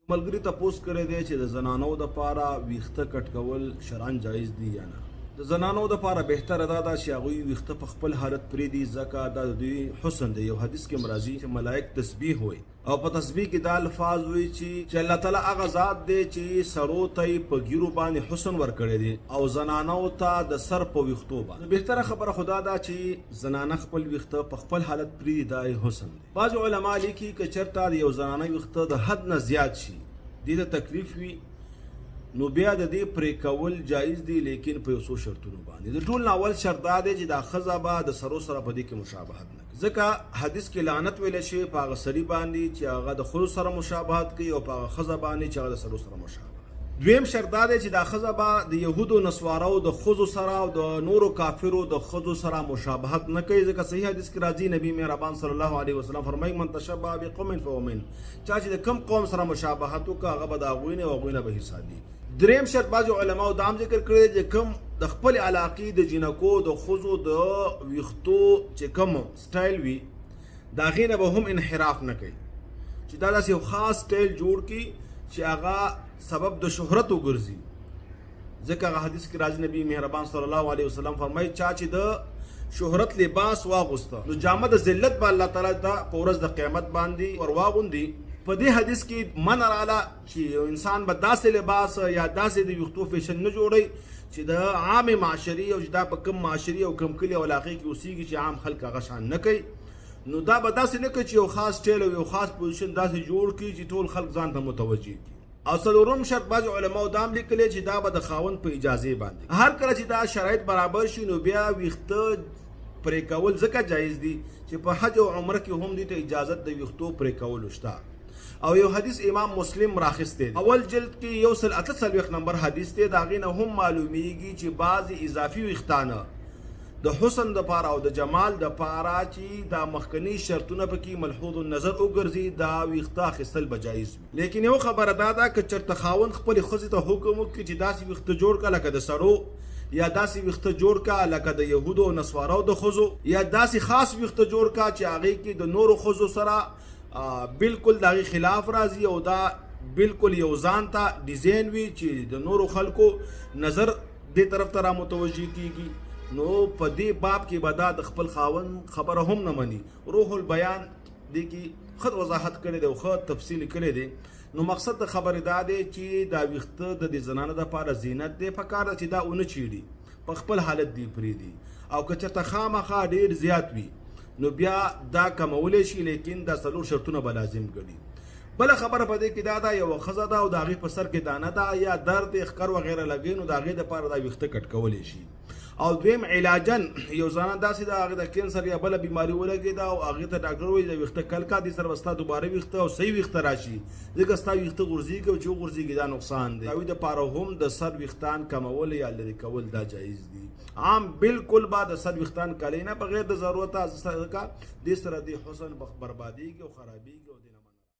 ملګري تپوس کړی دی چې د زنانو دپاره ویښته کټ کول شرعاً جایز دي یا نه. د زنانو دپاره بهتره دا ده چې هغوی ویښته په خپل حالت پرېږدي، ځکه دا د دوی حسن دی. یو حدیث کې هم راځي چې ملایک تسبیح وایي او په تسبیح کې دا الفاظ وایي چې الله تعالی هغه ذات دی چې سړو ته یې په ږیرو باندې حسن ورکړی دی او زنانو ته د سر په ویښتو باندې. نو بهتره خبره خو دا ده چې زنانه خپل ویښته په خپل حالت پرېږدي، دا یې حسن دی. بعضې علما لیکي که چېرته د یو زنانه ویښته د حد نه زیات شي، دې ته تکلیف وي، نو بیا د دې پرې کول جایز دي، لیکن په یو څو شرطونو باندې. د ټول نه اول شرط دا دی چې دا ښځه به د سرو سره په دې کې مشابهت نه کوي، ځکه حدیث کې لعنت ویل شوی په هغه سړي باندې چې هغه د ښځو سره مشابهت کوي او په هغه ښځه باندې چې هغه د سړو سره مشابهت. دویم شرط دا دی چې دا ښځه به د یهودو نصاراو د ښځو سره او د نورو کافرو د ښځو سره مشابهت نه کوي، ځکه صحیح حدیث کې راځي نبی مهربان صلی الله علیه وسلم فرمایي من تشبه بقوم فهو منهم، چا چې د کوم قوم سره مشابهت وکړ هغه به د هغوی نه او هغوی نه به حسابي. دریم شرط بعضې علماو دا هم ذکر کړی چې کوم د خپل علاقې د جینکو د ښځو د ویښتو چې کوم سټایل وي د هغې نه به هم انحراف نه کوي، چې دا داسې یو خاص سټایل جوړ کړي چې هغه سبب د شهرت وګرځي. ځکه هغه حدیث کې راځي نبی مهربان صلی الله علیه وسلم فرمایي چا چې د شهرت لباس واغوسته نو جامه د ذلت به الله تعالی ته په ورځ د قیامت باندې ور واغوندي. په دې حدیث کې منع راغله چې یو انسان به داسې لباس یا داسې د ویښتو فیشن نه جوړوي چې د عامې معاشرې او چې دا په کوم معاشرې او کوم کلي او علاقې کې اوسېږي چې عام خلک هغه شان نه کوي، نو دا به داسې نه کوي چې یو خاص سټایل او یو خاص پوزیشن داسې جوړ کړي چې ټول خلک ځان ته متوجه کړي. او څلورم شرط بعضې علماو دا هم لیکلی چې دا به د خاوند په اجازې باندې. هر کله چې دا شرایط برابر شي نو بیا ویښته پرې کول ځکه جایز دي چې په حج او عمره کې هم دوی ته اجازت د ویښتو پرې کولو شته. او یو حدیث امام مسلم راخیستی دی، اول جلد کې 148 نمبر حدیث دی، د هغې نه هم معلومیږي چې بعضې اضافي ویښتانه د حسن دپاره او د جمال دپاره چې دا مخکني شرطونه پکې ملحوظ النظر وګرځي دا ویښته اخیستل به جایز وي. لیکن یو خبره دا ده که چېرته خاوند خپلې ښځې ته حکم وکړي چې داسې ویښته جوړ کړه لکه د سړو، یا داسې ویښته جوړ کړه لکه د یهودو او نصاراو د ښځو، یا داسې خاص ویښته جوړ کړه چې هغې کې د نورو ښځو سره بالکل د هغې خلاف راځي او دا بالکل یو ځان ته ډیزاین وي چې د نورو خلکو نظر دې طرف ته را متوجه کیږي، نو په دې باب کې به دا د خپل خاوند خبره هم نه مني. روح البیان دې کې ښه وضاحت کړی دی او ښه تفصیل کړی دی. نو مقصد د خبرې دا دی چې دا ویښته د دې زنانه دپاره زینت دی، پکار ده چې دا ونه چیړي، په خپل حالت دی پرېږدي، او که چېرته خامخا ډېر زیات وي نو بیا دا کمولی شي، لیکن دا څلور شرطونه به لازم ګڼي. بله خبره په دې کې دا ده یوه ښځه ده او د هغې په سر کې دانه ده یا درد ښکر وغیره لګوي، نو د هغې دپاره دا ویښته کټ کولی شي. او دویم علاجن یو ځانه داسې ده هغې د کینسر یا بله بیماري ولګېده او هغې ته ډاکټر وایي دا ویښته کل کا، دې سره به ستا دوباره ویښته او صحیح ویښته راشي، ځکه ستا ویښته غورځېږي او چې وغورځېږي دا نقصان دی. هغوی دپاره هم د سر ویښتان کمول یا لرې کول دا جایز دي. عام بالکل به د سر ویښتان کلی نه بغیر د ضرورته، ځکه دې سره دې حسن بربادېږي او خرابېږي.